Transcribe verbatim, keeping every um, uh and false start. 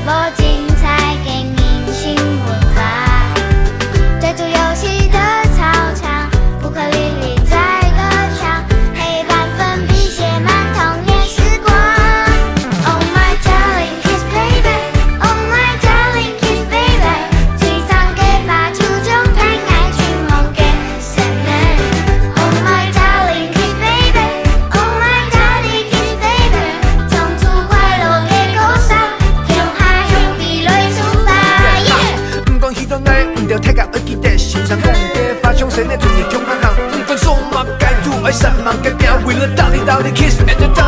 無精彩个人情文化。追逐遊戲的操場，烏克麗麗在歌唱，黑白粉筆寫滿童年時光。Oh my darling kiss baby, oh my darling kiss baby，最長个花手掌，戀愛尋夢个少年。Oh my darling kiss baby, oh my darling kiss baby，從此快樂个故事，用阿兄弟來出發。Yeah！毋管去到哪，毋著大家愛記得，先生講个話，像生个做人共下行。毋管做麼个，就愛煞猛个拚，為了darling darling kiss and darling。